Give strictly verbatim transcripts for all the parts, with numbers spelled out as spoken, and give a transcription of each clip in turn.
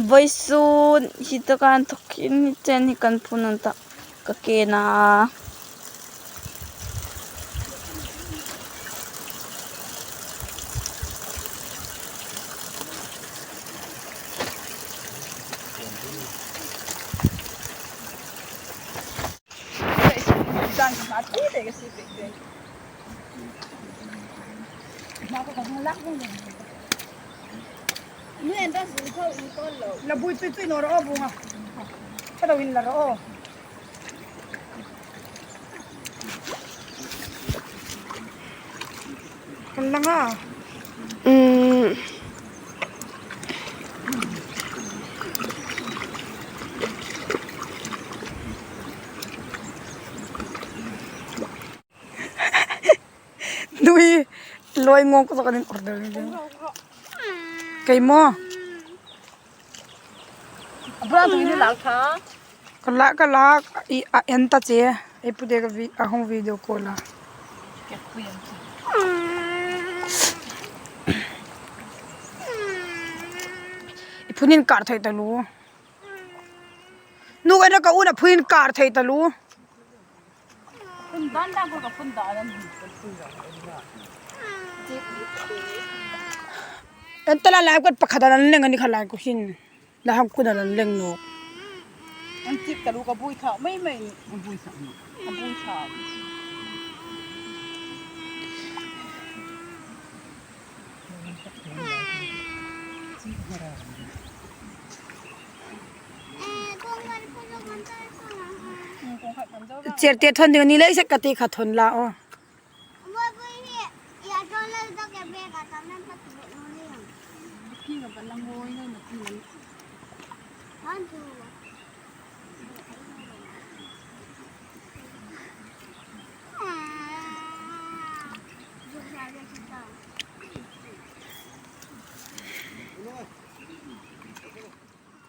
Vawisun hi taka inthawkin hi chen hi kan phun an ta ka ke na. La bui chui chui naw ro bunga. Ka do in la ro. Kan langa. Mm. Nui, loi ngawng ko kan order ni ding. Kei maw? Abra tu ni lal kha. Ka la, ka la, i, a, en ta che. Ei pu de ka vi, a hung video call a. I phunin kar thei ta lu. Nu ka na ka una phunin kar thei ta lu. Phun dan dan ko ka phun dan dan. En ta la la ko pakhat dan leng ani kha la ko hin. La hang kuna lan leng no. An tip ta lu ka bui tha mai mai ni. An bui tha. An bui tha. Cherte thon ding ni lei se ka ti kha thon la o.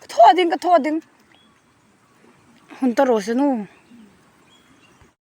Ka thaw ding, ka thaw ding. Hun ta ro se nu.